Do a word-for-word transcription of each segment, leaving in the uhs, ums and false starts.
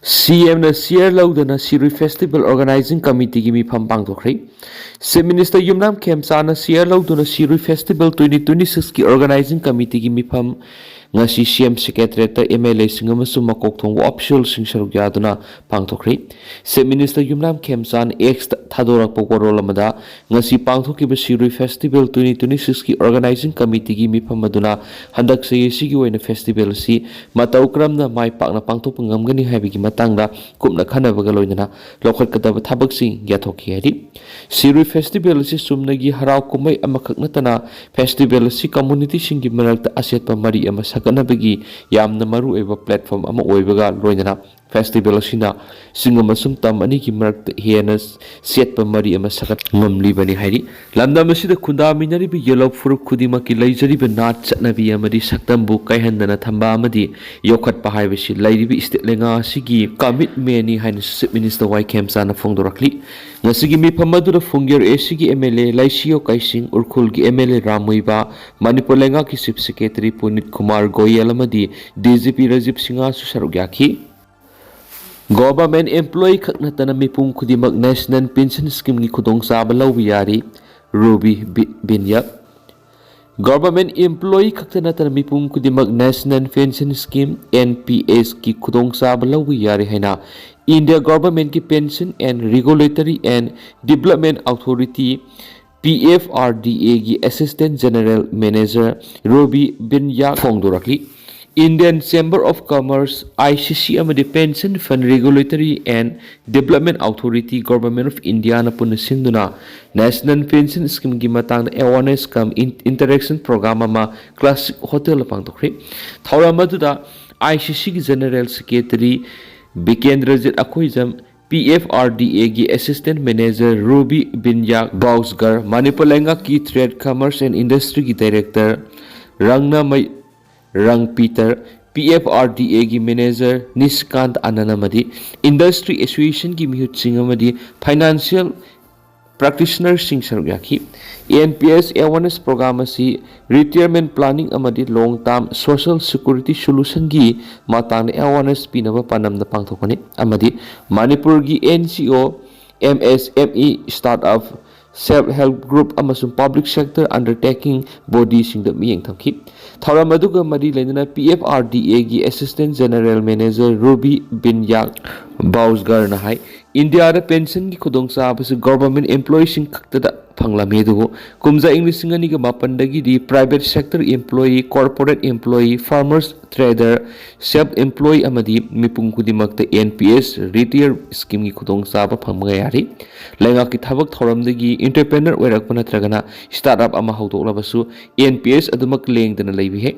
ꯁꯤꯑꯦꯝꯅ ꯁꯤꯌꯔ ꯂꯧꯗꯨꯅ Shirui festival organising ꯀꯃꯤꯇꯤꯒꯤ ꯃꯤꯐꯝ ꯄꯥꯡꯊꯣꯛꯈ꯭ꯔꯦ꯫ Chief minister ꯌꯨꯝꯅꯥꯝ ꯈꯦꯝꯆꯥꯅ ꯁꯤꯌꯔ ꯂꯧꯗꯨꯅ ꯁꯤꯔꯨꯏ ꯐꯦꯁꯇꯤꯚꯦꯜ ꯇ꯭ꯋꯦꯟꯇꯤ ꯇ꯭ꯋꯦꯟꯇꯤ ꯁꯤꯛꯁꯀꯤ ꯑꯣꯔꯒꯅꯥꯏꯖꯤꯡ ꯀꯃꯤꯇꯤꯒꯤ ꯃꯤꯐꯝ ꯉꯁꯤ ꯁꯤꯑꯦꯝ ꯁꯦꯀ꯭ꯔꯦꯇꯔꯤꯌꯦꯠꯇ ꯑꯦꯝ ꯑꯦꯜ ꯑꯦꯁꯤꯡ ꯑꯃꯁꯨꯡ ꯃꯀꯣꯛ ꯊꯣꯡꯕ ꯑꯣꯐꯤꯁꯤꯌꯦꯜꯁꯤꯡ ꯁꯔꯨꯛ ꯌꯥꯗꯨꯅ ꯄꯥꯡꯊꯣꯛꯈ꯭ꯔꯦ꯫ ꯆꯤꯐ ꯃꯤꯅꯤꯁꯇꯔ ꯌꯨꯝꯅꯥꯝ ꯈꯦꯝꯆꯥꯅ ꯑꯦꯛꯁꯇ ꯊꯥꯗꯣꯔꯛꯄ ꯋꯥꯔꯣꯜ ꯑꯃꯗ, ꯉꯁꯤ ꯄꯥꯡꯊꯣꯛꯈꯤꯕ ꯁꯤꯔꯨꯏ ꯐꯦꯁꯇꯤꯚꯦꯜ ꯇ꯭ꯋꯦꯟꯇꯤ ꯇ꯭ꯋꯦꯟꯇꯤ ꯁꯤꯛꯁꯀꯤ ꯑꯣꯔꯒꯅꯥꯏꯖꯤꯡ ꯀꯃꯤꯇꯤꯒꯤ ꯃꯤꯐꯝ ꯑꯗꯨꯅ ꯍꯟꯗꯛ ꯆꯍꯤ ꯑꯁꯤꯒꯤ ꯑꯣꯏꯅ ꯐꯦꯁꯇꯤꯚꯦꯜ ꯑꯁꯤ ꯃꯇꯧ ꯀꯔꯝꯅ ꯃꯥꯏ ꯄꯥꯛꯅ ꯄꯥꯡꯊꯣꯛꯄ ꯉꯝꯒꯅꯤ ꯍꯥꯏꯕꯒꯤ ꯃꯇꯥꯡꯗ ꯀꯨꯞꯅ ꯈꯟꯅꯕꯒ ꯂꯣꯏꯅꯅ ꯂꯧꯈꯠꯀꯗꯕ ꯊꯕꯛꯁꯤꯡ ꯌꯥꯊꯣꯛꯈꯤ ꯍꯥꯏꯔꯤ꯫ ꯁꯤꯔꯨꯏ ꯐꯦꯁꯇꯤꯚꯦꯜ ꯑꯁꯤ ꯆꯨꯝꯅꯒꯤ ꯍꯔꯥꯎ ꯀꯨꯝꯍꯩ ꯑꯃꯈꯛ ꯅꯠꯇꯅ, ꯐꯦꯁꯇꯤꯚꯦꯜ ꯑꯁꯤ ꯀꯝꯃꯨꯅꯤꯇꯤꯁꯤꯡꯒꯤ ꯃꯔꯛꯇ ꯑꯆꯦꯠꯄ ꯃꯔꯤ ꯑꯃ ꯁꯥꯒꯠꯅꯕꯒꯤ ꯌꯥꯝꯅ ꯃꯔꯨꯑꯣꯏꯕ ꯄ꯭ꯂꯦꯠꯐꯣꯝ ꯑꯃ ꯑꯣꯏꯕꯒ ꯂꯣꯏꯅꯅ, ꯐꯦꯁꯇꯤꯚꯦꯜ ꯑꯁꯤꯅ ꯆꯤꯡ ꯑꯃꯁꯨꯡ ꯇꯝ ꯑꯅꯤꯒꯤ ꯃꯔꯛꯇ ꯍꯦꯟꯅ ꯆꯦꯠꯄ ꯃꯔꯤ ꯑꯃ ꯁꯥꯒꯠ ꯉꯝꯂꯤꯕꯅꯤ ꯍꯥꯏꯔꯤ꯫ ꯂꯝꯗꯝ ꯑꯁꯤꯗ ꯈꯨꯟꯗꯥꯃꯤꯟꯅꯔꯤꯕ ꯌꯦꯜꯍꯧ ꯐꯨꯔꯨꯞ ꯈꯨꯗꯤꯡꯃꯛꯀꯤ ꯂꯩꯖꯔꯤꯕ ꯅꯥꯠ, ꯆꯠꯅꯕꯤ ꯑꯃꯗꯤ ꯁꯛꯇꯝꯕꯨ ꯀꯥꯏꯍꯟꯗꯅ ꯊꯝꯕ ꯑꯃꯗꯤ ꯌꯣꯛꯈꯠꯄ ꯍꯥꯏꯕꯁꯤ ꯂꯩꯔꯤꯕ ꯏꯁꯇꯦꯠ ꯂꯩꯉꯥꯛ ꯑꯁꯤꯒꯤ ꯀꯃꯤꯠꯃꯦꯟꯅꯤ ꯍꯥꯏꯅꯁꯨ ꯆꯤꯐ ꯃꯤꯅꯤꯁꯇꯔ ꯋꯥꯏ ꯈꯦꯝꯆꯥꯅ ꯐꯣꯡꯗꯣꯔꯛꯂꯤ꯫ ꯉꯁꯤꯒꯤ ꯃꯤꯐꯝ ꯑꯗꯨꯗ ꯐꯨꯡꯒꯦꯔ ꯑꯦꯁꯤꯒꯤ M L A Leishiyo Keishing, ꯎꯔꯈꯨꯜꯒꯤ M L A Ram Muivah, Manipur ꯂꯩꯉꯥꯛꯀꯤ ꯆꯤꯐ ꯁꯦꯀ꯭ꯔꯦꯇꯔꯤ ꯄꯨꯅꯤꯠ ꯀꯨꯃꯥꯔ ꯒꯣꯌꯦꯜ ꯑꯃꯗꯤ ꯗꯤ ꯖꯤ ꯄꯤ ꯔꯥꯖꯤꯕ ꯁꯤꯡꯍꯁꯨ ꯁꯔꯨꯛ ꯌꯥꯈꯤ꯫ ꯒꯣꯚꯔꯟꯃꯦꯟꯠ ꯑꯦꯝꯄ꯭ꯂꯣꯌꯤ ꯈꯛ ꯅꯠꯇꯅ ꯃꯤꯄꯨꯝ ꯈꯨꯗꯤꯡꯃꯛ ꯅꯦꯁꯅꯦꯜ ꯄꯦꯟꯁꯟ ꯁ꯭ꯀꯤꯝꯒꯤ ꯈꯨꯗꯣꯡꯆꯥꯕ ꯂꯧꯕ ꯌꯥꯔꯤ, ꯔꯨꯕꯤ ꯕꯤ-, ꯕꯤꯟꯌꯥꯛ꯫ ꯒꯣꯚꯔꯟꯃꯦꯟꯠ ꯑꯦꯝꯄ꯭ꯂꯣꯌꯤ ꯈꯛꯇ ꯅꯠꯇꯅ ꯃꯤꯄꯨꯝ ꯈꯨꯗꯤꯡꯃꯛ national pension scheme, N P ꯑꯦꯁꯀꯤ ꯈꯨꯗꯣꯡꯆꯥꯕ ꯂꯧꯕ ꯌꯥꯔꯤ ꯍꯥꯏꯅ ꯏꯟꯗꯤꯌꯥ ꯒꯣꯚꯔꯟꯃꯦꯟꯠꯀꯤ pension and regulatory and development authority, P F R D ꯑꯦꯒꯤ assistant general manager Ruby Vinayak ꯐꯣꯡꯗꯣꯔꯛꯂꯤ꯫ Indian Chamber of Commerce, I C C, ꯑꯃꯗꯤ Pension Fund Regulatory and Development Authority, Government of Indiaꯅ ꯄꯨꯟꯅ ꯁꯤꯟꯗꯨꯅ ꯅꯦꯁꯅꯦꯜ ꯄꯦꯟꯁꯟ ꯁ꯭ꯀꯤꯝꯒꯤ ꯃꯇꯥꯡꯗ awareness cum in-, interaction programme ꯑꯃ classic ꯍꯣꯇꯦꯜꯗ ꯄꯥꯡꯊꯣꯛꯈ꯭ꯔꯦ꯫ ꯊꯧꯔꯝ ꯑꯗꯨꯗ ꯑꯥꯏ ꯁꯤ ꯁꯤꯒꯤ general secretary Bikendrajit Akhoijam, P F R D ꯑꯦꯒꯤ ꯑꯦꯁꯤꯁꯇꯦꯟꯠ ꯃꯦꯅꯦꯖꯔ ꯔꯨꯕꯤ ꯕꯤꯟꯌꯥꯛ ꯕꯥꯎꯁꯒꯔ, ꯃꯅꯤꯄꯨꯔ ꯂꯩꯉꯥꯛꯀꯤ ꯇ꯭ꯔꯦꯗ, ꯀꯃꯔꯁ ꯑꯦꯟ ꯏꯟꯗꯁꯇ꯭ꯔꯤꯒꯤ director Rangnamei Rangpitar, P F R D ꯑꯦꯒꯤ ꯃꯦꯅꯦꯖꯔ ꯅꯤꯁꯤꯀꯥꯟꯇ ꯑꯅꯟ ꯑꯃꯗꯤ ꯏꯟꯗꯁꯇ꯭ꯔꯤ ꯑꯦꯁꯣꯁꯤꯌꯦꯁꯟꯒꯤ ꯃꯤꯍꯨꯠꯁꯤꯡ ꯑꯃꯗꯤ ꯐꯥꯏꯅꯥꯟꯁꯤꯌꯦꯜ practitionerꯁꯤꯡ ꯁꯔꯨꯛ ꯌꯥꯈꯤ꯫ N P S awareness program ꯑꯁꯤ retirement planning ꯑꯃꯗꯤ long term social security solutionꯒꯤ ꯃꯇꯥꯡꯗ awareness ꯄꯤꯅꯕ ꯄꯥꯟꯗꯝꯗ ꯄꯥꯡꯊꯣꯛꯄꯅꯤ ꯑꯃꯗꯤ ꯃꯅꯤꯄꯨꯔꯒꯤ N G O, M S M E, startup, self help group ꯑꯃꯁꯨꯡ public sector undertaking bodyꯁꯤꯡꯗ ꯃꯤꯠꯌꯦꯡ ꯊꯝꯈꯤ꯫ ꯊꯧꯔꯝ ꯑꯗꯨꯒ ꯃꯔꯤ ꯂꯩꯅꯅ P F R D Aꯒꯤ Assistant General Manager Ruby Binyang ꯕꯥꯎꯁꯒꯔꯅ ꯍꯥꯏ, ꯏꯟꯗꯤꯌꯥꯗ ꯄꯦꯟꯁꯟꯒꯤ ꯈꯨꯗꯣꯡꯆꯥꯕꯁꯤ government employeeꯁꯤꯡ ꯈꯛꯇꯗ ꯐꯪꯂꯝꯃꯤ, ꯑꯗꯨꯕꯨ ꯀꯨꯝꯖꯥ ꯏꯪ ꯂꯤꯁꯤꯡ ꯑꯅꯤꯒ ꯃꯥꯄꯟꯗꯒꯤꯗꯤ private sector employee, corporate employee, farmers, trader, self employee ꯑꯃꯗꯤ ꯃꯤꯄꯨꯝ ꯈꯨꯗꯤꯡꯃꯛꯇ N P S retire schemeꯒꯤ ꯈꯨꯗꯣꯡꯆꯥꯕ ꯐꯪꯕ ꯌꯥꯔꯤ꯫ ꯂꯩꯉꯥꯛꯀꯤ ꯊꯕꯛ ꯊꯧꯔꯝꯗꯒꯤ entrepreneur ꯑꯣꯏꯔꯛꯄ ꯅꯠꯇ꯭ꯔꯒꯅ startup ꯑꯃ ꯍꯧꯗꯣꯛꯂꯕꯁꯨ N P S ꯑꯗꯨꯃꯛ ꯂꯦꯡꯗꯅ ꯂꯩꯕ ꯌꯥꯏ꯫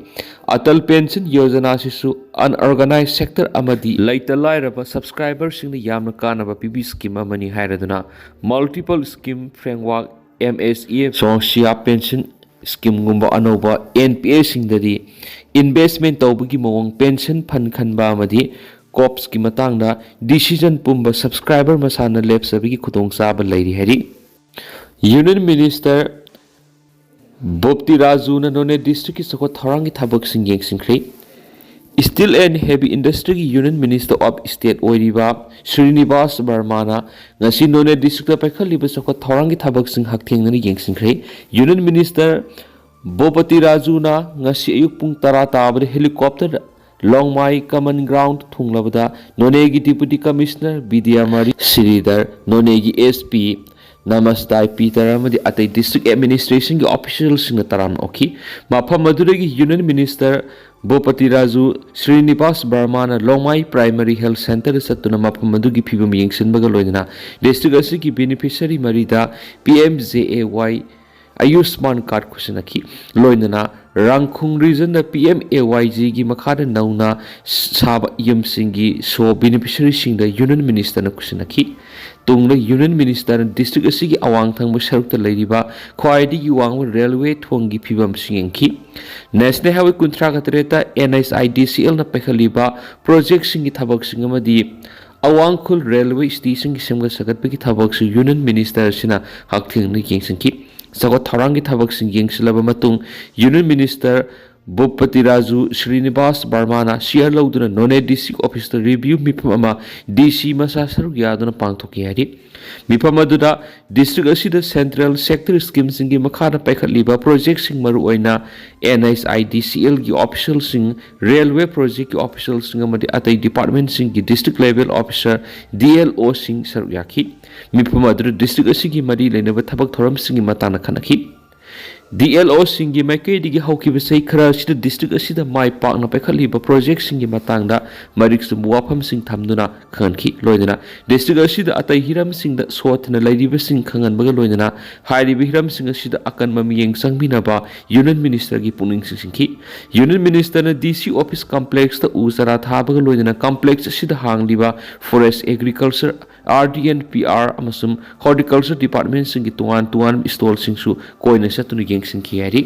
ꯑꯇꯜ ꯄꯦꯟꯁꯟ ꯌꯣꯖꯅꯥ ꯑꯁꯤꯁꯨ unorganized sector ꯑꯃꯗꯤ ꯂꯩꯇ ꯂꯥꯏꯔꯕ subscriberꯁꯤꯡꯗ ꯌꯥꯝꯅ ꯀꯥꯟꯅꯕ ꯄꯤꯕ scheme ꯑꯃꯅꯤ ꯍꯥꯏꯔꯗꯨꯅ multiple scheme framework, M S E F, ꯁꯣꯡꯁꯤꯌꯥ ꯄꯦꯟꯁꯟ schemeꯒꯨꯝꯕ ꯑꯅꯧꯕ N P Sꯁꯤꯡꯗꯗꯤ investment ꯇꯧꯕꯒꯤ ꯃꯑꯣꯡ, pension fund ꯈꯟꯕ ꯑꯃꯗꯤ COPSꯀꯤ ꯃꯇꯥꯡꯗ decision ꯄꯨꯝꯕ subscriber ꯃꯁꯥꯅ ꯂꯦꯞꯆꯕꯒꯤ ꯈꯨꯗꯣꯡꯆꯥꯕ ꯂꯩꯔꯤ ꯍꯥꯏꯔꯤ꯫ Union Minister ꯕꯣꯞꯇꯤ ꯔꯥꯖꯨꯅ ꯅꯣꯅꯦ districtꯀꯤ ꯆꯥꯎꯈꯠ ꯊꯧꯔꯥꯡꯒꯤ ꯊꯕꯛꯁꯤꯡ ꯌꯦꯡꯁꯤꯟꯈ꯭ꯔꯦ꯫ Steel and Heavy Industryꯒꯤ Union Minister of State ꯑꯣꯏꯔꯤꯕ ꯁ꯭ꯔꯤꯅꯤꯕꯥꯁ ꯕꯔꯃꯥꯅ ꯉꯁꯤ ꯅꯣꯅꯦ districtꯇ ꯄꯥꯏꯈꯠꯂꯤꯕ ꯆꯥꯎꯈꯠ ꯊꯧꯔꯥꯡꯒꯤ ꯊꯕꯛꯁꯤꯡ ꯍꯛꯊꯦꯡꯅꯅ ꯌꯦꯡꯁꯤꯟꯈ꯭ꯔꯦ꯫ Union Minister ꯕꯣꯄꯇꯤ ꯔꯥꯖꯨꯅ ꯉꯁꯤ ꯑꯌꯨꯛ ꯄꯨꯡ ꯇꯔꯥ ꯇꯥꯕꯗ helicopter ꯂꯣꯡꯃꯥꯏ common ground ꯊꯨꯡꯂꯕꯗ ꯅꯣꯅꯦꯒꯤ Deputy Commissioner ꯕꯤꯗ꯭ꯌꯥꯃꯔꯤ ꯁ꯭ꯔꯤꯙꯔ, ꯅꯣꯅꯦꯒꯤ S P ꯅꯃꯁꯇꯥꯏ ꯄꯤꯇꯔ ꯑꯃꯗꯤ ꯑꯇꯩ district administrationꯒꯤ officialꯁꯤꯡꯅ ꯇꯔꯥꯝꯅ ꯑꯣꯛꯈꯤ꯫ ꯃꯐꯝ ꯑꯗꯨꯗꯒꯤ Union Minister ꯕꯣꯄꯇꯤ Raju Srinivas ꯕꯔꯃꯥꯅ ꯂꯣꯡꯃꯥꯏ Primary Health Centreꯗ ꯆꯠꯇꯨꯅ ꯃꯐꯝ ꯑꯗꯨꯒꯤ ꯐꯤꯕꯝ ꯌꯦꯡꯁꯤꯟꯕꯒ ꯂꯣꯏꯅꯅ district ꯑꯁꯤꯒꯤ beneficiary ꯃꯔꯤꯗ P M J A Y Ayushman card ꯈꯨꯠꯁꯤꯟꯅꯈꯤ꯫ ꯂꯣꯏꯅꯅ ꯔꯪꯈꯨꯡ regionꯗ P M A Y Gꯒꯤ ꯃꯈꯥꯗ ꯅꯧꯅ ꯁꯥꯕ ꯌꯨꯝꯁꯤꯡꯒꯤ ꯁꯣ beneficiaryꯁꯤꯡꯗ Union Ministerꯅ ꯈꯨꯠꯁꯤꯟꯅꯈꯤ꯫ ꯇꯨꯡꯗ Union Ministerꯅ district ꯑꯁꯤꯒꯤ ꯑꯋꯥꯡ ꯊꯪꯕ ꯁꯔꯨꯛꯇ ꯂꯩꯔꯤꯕ ꯈ꯭ꯋꯥꯏꯗꯒꯤ ꯋꯥꯡꯕ railway ꯊꯣꯡꯒꯤ ꯐꯤꯕꯝꯁꯨ ꯌꯦꯡꯈꯤ꯫ National Highway ꯀꯨꯟꯊ꯭ꯔꯥꯒ ꯇꯔꯦꯠꯇ N H I D C Lꯅ ꯄꯥꯏꯈꯠꯂꯤꯕ projectꯁꯤꯡꯒꯤ ꯊꯕꯛꯁꯤꯡ ꯑꯃꯗꯤ ꯑꯋꯥꯡ ꯈꯨꯜ ꯔꯦꯜꯋꯦ ꯁ꯭ꯇꯦꯁꯟꯒꯤ ꯁꯦꯝꯒꯠ ꯁꯥꯒꯠꯄꯒꯤ ꯊꯕꯛꯁꯨ ꯌꯨꯅꯤꯌꯟ ꯃꯤꯅꯤꯁꯇꯔ ꯑꯁꯤꯅ ꯍꯛꯊꯦꯡꯅ ꯌꯦꯡꯁꯤꯟꯈꯤ꯫ ꯆꯥꯎꯈꯠ ꯊꯧꯔꯥꯡꯒꯤ ꯊꯕꯛꯁꯤꯡ ꯌꯦꯡꯁꯤꯜꯂꯕ ꯃꯇꯨꯡ union minister Bhupathi Raju Srinivas ꯕꯔꯃꯥꯅ share ꯂꯧꯗꯨꯅ ꯅꯣꯅꯦ ꯗꯤꯁꯇ꯭ꯔꯤꯛ ꯑꯣꯐꯤꯁꯇ ꯔꯤꯚ꯭ꯌꯨ ꯃꯤꯐꯝ ꯑꯃ ꯗꯤ ꯁꯤ ꯃꯁꯥ ꯁꯔꯨꯛ ꯌꯥꯗꯨꯅ ꯄꯥꯡꯊꯣꯛꯈꯤ ꯍꯥꯏꯔꯤ꯫ ꯃꯤꯐꯝ ꯑꯗꯨꯗ ꯗꯤꯁꯇ꯭ꯔꯤꯛ ꯑꯁꯤꯗ ꯁꯦꯟꯇ꯭ꯔꯦꯜ ꯁꯦꯛꯇꯔ ꯁ꯭ꯀꯤꯝꯁꯤꯡꯒꯤ ꯃꯈꯥꯗ ꯄꯥꯏꯈꯠꯂꯤꯕ ꯄ꯭ꯔꯣꯖꯦꯛꯁꯤꯡ, ꯃꯔꯨꯑꯣꯏꯅ ꯑꯦꯟ ꯑꯩꯆ ꯑꯥꯏ ꯗꯤ ꯁꯤ ꯑꯦꯜꯒꯤ ꯑꯣꯐꯤꯁꯤꯌꯦꯜꯁꯤꯡ, ꯔꯦꯜꯋꯦ ꯄ꯭ꯔꯣꯖꯦꯛꯀꯤ ꯑꯣꯐꯤꯁꯤꯌꯦꯜꯁꯤꯡ ꯑꯃꯗꯤ ꯑꯇꯩ ꯗꯤꯄꯥꯔꯠꯃꯦꯟꯁꯤꯡꯒꯤ district level officer, D L ꯑꯣꯁꯤꯡ ꯁꯔꯨꯛ ꯌꯥꯈꯤ꯫ ꯃꯤꯐꯝ ꯑꯗꯨꯗ ꯗꯤꯁꯇ꯭ꯔꯤꯛ ꯑꯁꯤꯒꯤ ꯃꯔꯤ ꯂꯩꯅꯕ ꯊꯕꯛ ꯊꯧꯔꯝꯁꯤꯡꯒꯤ ꯃꯇꯥꯡꯗ ꯈꯟꯅꯈꯤ꯫ ꯗꯤ ꯑꯦꯜ ꯑꯣꯁꯤꯡꯒꯤ ꯃꯥꯏꯀꯩꯗꯒꯤ ꯍꯧꯈꯤꯕ ꯆꯍꯤ ꯈꯔ ꯑꯁꯤꯗ ꯗꯤꯁꯇ꯭ꯔꯤꯛ ꯑꯁꯤꯗ ꯃꯥꯏ ꯄꯥꯛꯅ ꯄꯥꯏꯈꯠꯂꯤꯕ ꯄ꯭ꯔꯣꯖꯦꯛꯁꯤꯡꯒꯤ ꯃꯇꯥꯡꯗ ꯃꯔꯤꯛ ꯆꯨꯝꯕ ꯋꯥꯐꯝꯁꯤꯡ ꯊꯝꯗꯨꯅ ꯈꯪꯍꯟꯈꯤ꯫ ꯂꯣꯏꯅꯅ ꯗꯤꯁꯇ꯭ꯔꯤꯛ ꯑꯁꯤꯗ ꯑꯇꯩ ꯍꯤꯔꯝꯁꯤꯡꯗ ꯁꯣꯠꯊꯅ ꯂꯩꯔꯤꯕꯁꯤꯡ ꯈꯪꯍꯟꯕꯒ ꯂꯣꯏꯅꯅ ꯍꯥꯏꯔꯤꯕ ꯍꯤꯔꯝꯁꯤꯡ ꯑꯁꯤꯗ ꯑꯀꯟꯕ ꯃꯤꯠꯌꯦꯡ ꯆꯪꯕꯤꯅꯕ ꯌꯨꯅꯤꯌꯟ ꯃꯤꯅꯤꯁꯇꯔꯒꯤ ꯄꯨꯛꯅꯤꯡ ꯆꯤꯡꯁꯤꯟꯈꯤ꯫ ꯌꯨꯅꯤꯌꯟ ꯃꯤꯅꯤꯁꯇꯔꯅ ꯗꯤ ꯁꯤ ꯑꯣꯐꯤꯁ ꯀꯝꯄ꯭ꯂꯦꯛꯁꯇ ꯎ ꯆꯥꯔꯥ ꯊꯥꯕꯒ ꯂꯣꯏꯅꯅ ꯀꯝꯄ꯭ꯂꯦꯛꯁ ꯑꯁꯤꯗ ꯍꯥꯡꯂꯤꯕ forest, agriculture, R D and P R ꯑꯃꯁꯨꯡ ꯍꯣꯔꯇꯤꯀꯜꯆꯔ ꯗꯤꯄꯥꯔꯠꯃꯦꯟꯁꯤꯡꯒꯤ ꯇꯣꯉꯥꯟ ꯇꯣꯉꯥꯟꯕ ꯁ꯭ꯇꯣꯜꯁꯤꯡꯁꯨ ꯀꯣꯏꯅ ꯆꯠꯇꯨꯅ ꯌꯦꯡꯁꯤꯟꯈꯤ ꯍꯥꯏꯔꯤ꯫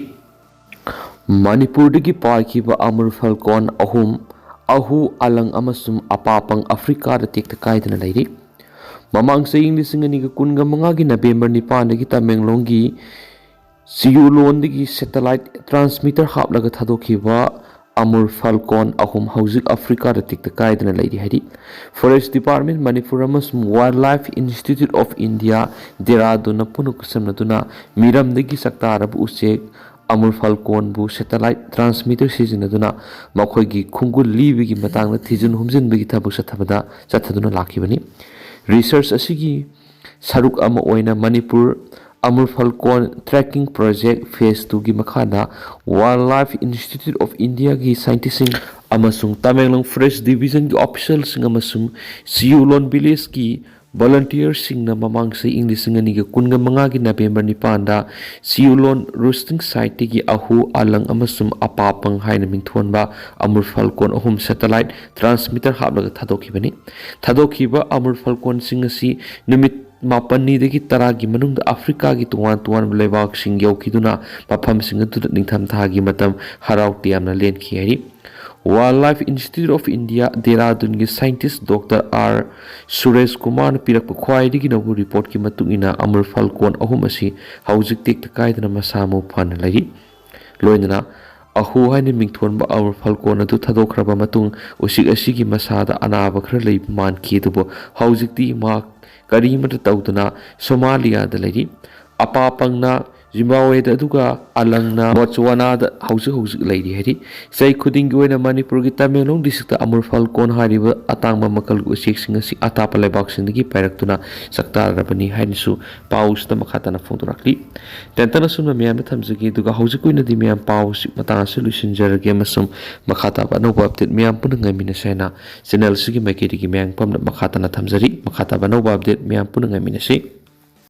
ꯃꯅꯤꯄꯨꯔꯗꯒꯤ ꯄꯥꯏꯈꯤꯕ ꯑꯃꯨꯔ ꯐꯜꯀꯣꯟ ꯑꯍꯨꯝ, ꯑꯍꯨ, ꯑꯂꯪ ꯑꯃꯁꯨꯡ ꯑꯄꯥꯄꯪ ꯑꯐ꯭ꯔꯤꯀꯥꯗ ꯇꯦꯛꯇ ꯀꯥꯏꯗꯅ ꯂꯩꯔꯤ꯫ ꯃꯃꯥꯡ ꯆꯍꯤ ꯂꯤꯁꯤꯡ ꯑꯅꯤꯒ ꯀꯨꯟꯒ ꯃꯉꯥꯒꯤ ꯅꯕꯦꯝꯕꯔ ꯅꯤꯄꯥꯟꯗꯒꯤ ꯇꯃꯦꯡꯂꯣꯡꯒꯤ ꯁꯤꯌꯨꯂꯣꯟꯗꯒꯤ ꯁꯦꯇꯦꯂꯥꯏꯠ ꯇ꯭ꯔꯥꯟꯁꯃꯤꯇꯔ ꯍꯥꯞꯂꯒ ꯊꯥꯗꯣꯛꯈꯤꯕ ꯑꯃꯨꯔ ꯐꯥꯜꯀꯣꯟ ꯑꯍꯨꯝ ꯍꯧꯖꯤꯛ ꯑꯐ꯭ꯔꯤꯀꯥꯗ ꯇꯦꯛꯇ ꯀꯥꯏꯗꯅ ꯂꯩꯔꯤ ꯍꯥꯏꯔꯤ꯫ ꯐꯣꯔꯦꯁ ꯗꯤꯄꯥꯔꯠꯃꯦꯟ ꯃꯅꯤꯄꯨꯔ ꯑꯃꯁꯨꯡ wildlife institute of India, ꯗꯦꯔꯥꯗꯨꯟꯅ ꯄꯨꯟꯅ ꯈꯨꯠꯁꯝꯅꯗꯨꯅ ꯃꯤꯔꯝꯗꯒꯤ ꯆꯥꯛꯇꯥꯔꯕ ꯎꯆꯦꯛ ꯑꯃꯨꯔ ꯐꯥꯜꯀꯣꯟꯕꯨ ꯁꯦꯇꯦꯂꯥꯏꯠ ꯇ꯭ꯔꯥꯟꯁꯃꯤꯇꯔ ꯁꯤꯖꯤꯟꯅꯗꯨꯅ ꯃꯈꯣꯏꯒꯤ ꯈꯣꯡꯒꯨꯜ ꯂꯤꯕꯒꯤ ꯃꯇꯥꯡꯗ ꯊꯤꯖꯤꯟ ꯍꯨꯝꯖꯤꯟꯕꯒꯤ ꯊꯕꯛ ꯆꯠꯊꯕꯗ, ꯆꯠꯊꯗꯨꯅ ꯂꯥꯛꯈꯤꯕꯅꯤ꯫ ꯔꯤꯁꯔꯆ ꯑꯁꯤꯒꯤ ꯁꯔꯨꯛ ꯑꯃ ꯑꯣꯏꯅ ꯃꯅꯤꯄꯨꯔ ꯑꯃꯨꯔ ꯐꯥꯜꯀꯣꯟ ꯇ꯭ꯔꯦꯀꯤꯡ ꯄ꯭ꯔꯣꯖꯦꯛ ꯐꯦꯁ ꯇꯨꯒꯤ ꯃꯈꯥꯗ ꯋꯥꯏꯜ ꯂꯥꯏꯐ ꯏꯟꯁꯇꯤꯇ꯭ꯌꯨꯠ ꯑꯣꯐ ꯏꯟꯗꯤꯌꯥꯒꯤ ꯁꯥꯏꯟꯇꯤꯁꯁꯤꯡ ꯑꯃꯁꯨꯡ ꯇꯃꯦꯡꯂꯣꯡ ꯐꯣꯔꯦꯁ ꯗꯤꯕꯤꯖꯟꯒꯤ ꯑꯣꯐꯤꯁꯤꯌꯦꯜꯁꯤꯡ ꯑꯃꯁꯨꯡ ꯁꯤꯌꯨꯂꯣꯟ ꯚꯤꯂꯦꯖꯀꯤ ꯚꯣꯂꯨꯟꯇꯤꯌꯔꯁꯤꯡꯅ ꯃꯃꯥꯡ ꯆꯍꯤ ꯏꯪ ꯂꯤꯁꯤꯡ ꯑꯅꯤꯒ ꯀꯨꯟꯒ ꯃꯉꯥꯒꯤ ꯅꯕꯦꯝꯕꯔ ꯅꯤꯄꯥꯟꯗ ꯁꯤꯌꯨꯂꯣꯟ ꯔꯨꯁꯇꯤꯡ ꯁꯥꯏꯠꯇꯒꯤ ꯑꯍꯨ, ꯑꯂꯪ ꯑꯃꯁꯨꯡ ꯑꯄꯥꯄꯪ ꯍꯥꯏꯅ ꯃꯤꯡꯊꯣꯟꯕ ꯑꯃꯨꯔ ꯐꯥꯜꯀꯣꯟ ꯑꯍꯨꯝ ꯁꯦꯇꯦꯂꯥꯏꯠ ꯇ꯭ꯔꯥꯟꯁꯃꯤꯇꯔ ꯍꯥꯞꯂꯒ ꯊꯥꯗꯣꯛꯈꯤꯕꯅꯤ꯫ ꯊꯥꯗꯣꯛꯈꯤꯕ ꯑꯃꯨꯔ ꯐꯥꯜꯀꯣꯟꯁꯤꯡ ꯑꯁꯤ ꯅꯨꯃꯤꯠ ꯃꯥꯄꯟꯅꯤꯗꯒꯤ ꯇꯔꯥꯒꯤ ꯃꯅꯨꯡꯗ ꯑꯐ꯭ꯔꯤꯀꯥꯒꯤ ꯇꯣꯉꯥꯟ ꯇꯣꯉꯥꯟꯕ ꯂꯩꯕꯥꯛꯁꯤꯡ ꯌꯧꯈꯤꯗꯨꯅ ꯃꯐꯝꯁꯤꯡ ꯑꯗꯨꯗ ꯅꯤꯡꯊꯝꯊꯥꯒꯤ ꯃꯇꯝ ꯍꯔꯥꯎ ꯇꯌꯥꯝꯅ ꯂꯦꯟꯈꯤ ꯍꯥꯏꯔꯤ꯫ Wildlife Institute of India, ꯗꯦꯔꯥꯗꯨꯟꯒꯤ scientist Doctor R Suresh ꯀꯨꯃꯥꯔꯅ ꯄꯤꯔꯛꯄ ꯈ꯭ꯋꯥꯏꯗꯒꯤ ꯅꯧꯕ reportꯀꯤ ꯃꯇꯨꯡ ꯏꯟꯅ, ꯑꯃꯨꯔ ꯐꯜꯀꯣꯟ ꯑꯍꯨꯝ ꯑꯁꯤ ꯍꯧꯖꯤꯛ ꯇꯦꯛꯇ ꯀꯥꯏꯗꯅ ꯃꯁꯥ ꯃꯎ ꯐꯅ ꯂꯩꯔꯤ꯫ ꯂꯣꯏꯅꯅ ꯑꯍꯨ ꯍꯥꯏꯅ ꯃꯤꯡꯊꯣꯟꯕ ꯑꯃꯨꯔ ꯐꯜꯀꯣꯟ ꯑꯗꯨ ꯊꯥꯗꯣꯛꯈ꯭ꯔꯕ ꯃꯇꯨꯡ, ꯎꯆꯦꯛ ꯑꯁꯤꯒꯤ ꯃꯁꯥꯗ ꯑꯅꯥꯕ ꯈꯔ ꯂꯩꯕ ꯃꯥꯟꯈꯤ, ꯑꯗꯨꯕꯨ ꯍꯧꯖꯤꯛꯇꯤ ꯃꯍꯥꯛ ꯀꯔꯤꯃꯠꯇ ꯇꯧꯗꯅ ꯁꯣꯃꯥꯂꯤꯌꯥꯗ ꯂꯩꯔꯤ꯫ ꯑꯄꯥꯄꯪꯅ ꯖꯤꯝꯕꯥꯕꯋꯦꯗ, ꯑꯗꯨꯒ ꯑꯂꯪꯅ ꯕꯣꯠꯁꯋꯥꯅꯥꯗ ꯍꯧꯖꯤꯛ ꯍꯧꯖꯤꯛ ꯂꯩꯔꯤ ꯍꯥꯏꯔꯤ꯫ ꯆꯍꯤ ꯈꯨꯗꯤꯡꯒꯤ ꯑꯣꯏꯅ ꯃꯅꯤꯄꯨꯔꯒꯤ ꯇꯃꯦꯡꯂꯣꯡ districtꯇ ꯑꯃꯨꯔ ꯐꯜꯀꯣꯟ ꯍꯥꯏꯔꯤꯕ ꯑꯇꯥꯡꯕ ꯃꯈꯜꯒꯤ ꯎꯆꯦꯛꯁꯤꯡ ꯑꯁꯤ ꯑꯇꯥꯞꯄ ꯂꯩꯕꯥꯛꯁꯤꯡꯗꯒꯤ ꯄꯥꯏꯔꯛꯇꯨꯅ ꯆꯥꯛꯇꯥꯔꯕꯅꯤ ꯍꯥꯏꯅꯁꯨ ꯄꯥꯎꯁꯤꯗ ꯃꯈꯥ ꯇꯥꯅ ꯐꯣꯡꯗꯣꯔꯛꯂꯤ꯫ ꯇꯦꯟꯇꯅ ꯑꯁꯨꯝꯅ ꯃꯌꯥꯝꯗ ꯊꯝꯖꯒꯦ, ꯑꯗꯨꯒ ꯍꯧꯖꯤꯛ ꯑꯣꯏꯅꯗꯤ ꯃꯌꯥꯝ ꯄꯥꯎꯁꯤ ꯃꯇꯥꯡ ꯑꯁꯤ ꯂꯣꯏꯁꯤꯟꯖꯔꯒꯦ, ꯑꯃꯁꯨꯡ ꯃꯈꯥ ꯇꯥꯕ ꯑꯅꯧꯕ update ꯃꯌꯥꯝ ꯄꯨꯟꯅ ꯉꯥꯏꯃꯤꯟꯅꯁꯦ ꯍꯥꯏꯅ channel ꯑꯁꯤꯒꯤ ꯃꯥꯏꯀꯩꯗꯒꯤ ꯃꯌꯥꯝ ꯄꯨꯝꯅꯃꯛ ꯃꯈꯥ ꯇꯥꯅ ꯊꯝꯖꯔꯤ꯫ ꯃꯈꯥ ꯇꯥꯕ ꯑꯅꯧꯕ update ꯃꯌꯥꯝ ꯄꯨꯟꯅ ꯉꯥꯏꯃꯤꯟꯅꯁꯤ꯫